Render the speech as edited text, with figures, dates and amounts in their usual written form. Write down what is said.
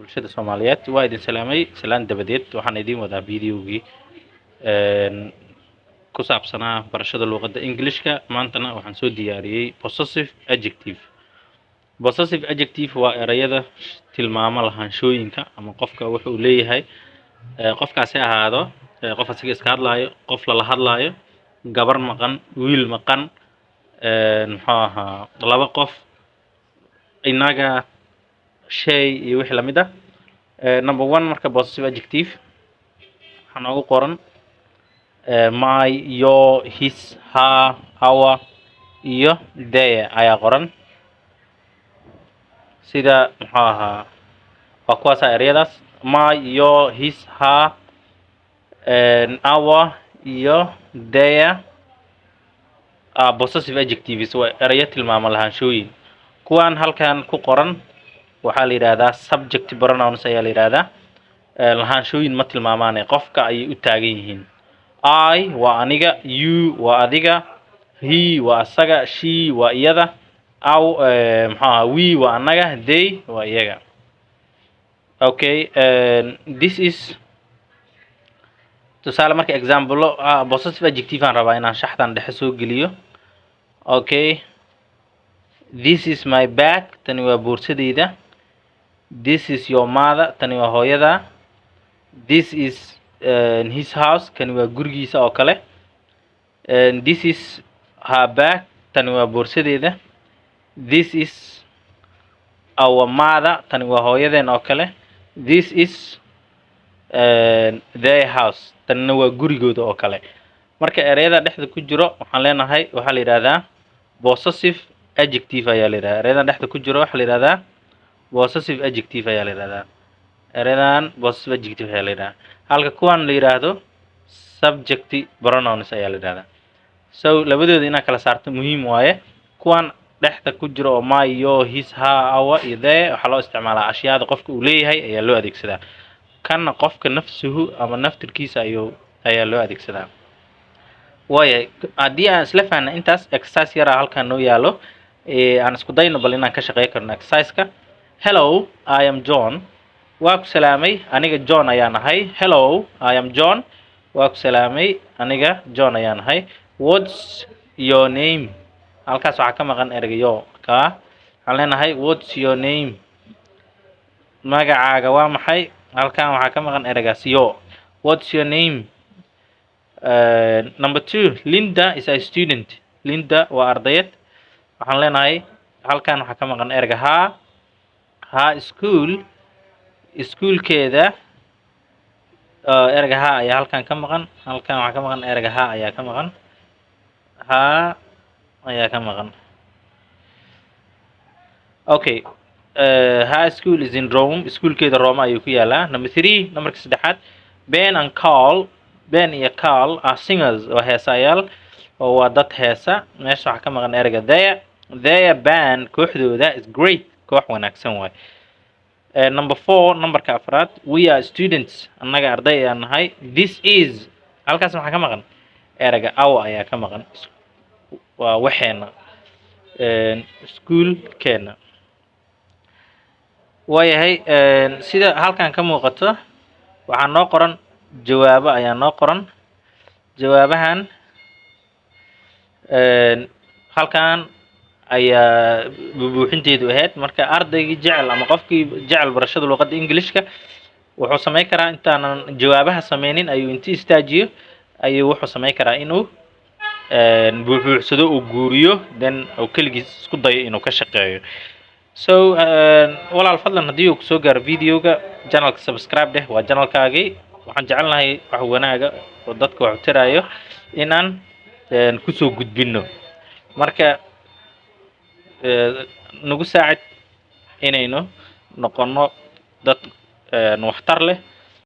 Bulshada Soomaaliyeed waa idin salaamay. Salaan dabadeed, waxaan idiin wadaa videogii ku saabsanaa barashada luuqadda Englishka. Maantana waxaan soo diyaariyey possessive adjective. Possessive adjective waa erayada tilmaamo lahaanshooyinka ama qofka wuxuu leeyahay. Qofkaasi ahaado qof asiga iska hadlaayo, qof lala hadlaayo, gabar maqan, wiil maqan, muxuu ahaa, laba qof, inaga, shay iyo wixii lamid ah. Number one, marka possessive adjective waxaa noogu qoran my, your, his, her, our iyo their ayaa qoran. Sida muxuu ahaa, waa kuwaasa ereyadaas: my, your, his, her, our iyo their. Possessive adjectives waa erayo tilmaamo lahaanshooyin. Kuwan halkan ku qoran waxaa la yidhaahdaa subject pronouns ayaa la yidhaahdaa. Lahaanshooyin ma tilmaamaane, qofka ayay u taagan yihiin. I waa aniga, you waa adiga, he waa asaga, she waa iyada, aw muxuu ahaa, we waa anaga, they waa iyaga. Okay, this is tusaale. Marka example possessive adjective aan rabaa inaan shaxdan dhexe soo geliyo. Okay, this is my bag, tani waa boorsadeyda. This is your mother, tani waa hooyada. This is his house, kani waa gurigiisa oo kale. This is her bag, tani waa boorsadeeda. This is our mother, tani waa hooyadeen oo kale. This is their house, tanina waa gurigooda oo kale. Marka ereyada dhexda ku jiro waxaan leenahay waxaa la yidhahdaa possessive adjective ayaa la yidhahdaa. Erayadan dhexda ku jiro waxaa la yidhahdaa possessive adjective ayaa la yidhahdaa. Erayadan possessive adjective ayaa la yidhahdaa, halka kuwan la yidhaahdo subject pronouns ayaa la yidhahdaa. So labadooda inaad kala saarto muhiim waaye. Kuwan dhexda ku jiro oo my, your, his, her, our iyo their waxaa loo isticmaalaa ashyaada qofka uu leeyahay ayaa loo adeegsadaa. Kanna qofka nafsuhu ama naftirkiisa ayaa loo adeegsadaa. Waayahay, haddii aan isla fahna intaas, exercise yaraa halkan noo yaalo. Aan isku dayno bal inaan ka shaqey karno exercise-ka. Hello, I am John, waa ku salaamay, aniga John ayaan ahay. Hello, I am John, waa ku salaamay, aniga John ayaan ahay. What's your name? Halkaas waxaa ka maqan ereyga your. Ka waxaan leenahay, what's your name? Magacaaga waa maxay? Halkan waxaa ka maqan ereygaas your. What's your name? Number two, Linda is a student, Linda waa ardayad. Waxaan leenahay halkan waxaa ka maqan ereyga her. Her school, iskuulkeeda. Ereyga her ayaa halkan ka maqan. Halkan waxaa ka maqan ereyga her ayaa ka maqan, her ayaa ka maqan. Okay, her school is in Rome, iskuulkeeda Rome ayuu ku yaalaa. Number three, numberka saddexaad, Ben and Carl, Ben iyo Carl are singers, waa heesayaal oo waa dad heesa. Meesha waxaa ka maqan ereyga their. Their band, kooxdooda, is great, koox wanaagsan waay. Number four, numberka afraad, we are students, annaga arday ayaan nahay. This is, halkaas maxaa ka maqan? Ereyga our ayaa ka maqan. Waa waxeena, iskuulkeena waayahay. Sida halkan ka muuqato, waxaa noo qoran jawaabo ayaa noo qoran. Jawaabahan halkan ayaa buuxinteedu ahayd. Marka ardaygii jecel ama qofkii jecel barashada luqadda Englishka wuxuu samayn karaa, intaanan jawaabaha sameynin ayuu inti istaajiyo ayuu wuxuu samayn karaa inuu buuxbuuxsado, uu guuriyo, then uu keligiis isku dayo inuu ka shaqeeyo. So walaal, fadlan haddii uu kusoo gaaro videoga, channelka subscribe dheh, waa channelkaagii. Waxaan jecelnahay wax wanaaga oo dadka wax u taraayo inaan kusoo gudbino. Marka nagu saacid inaynu noqono dad waxtar leh.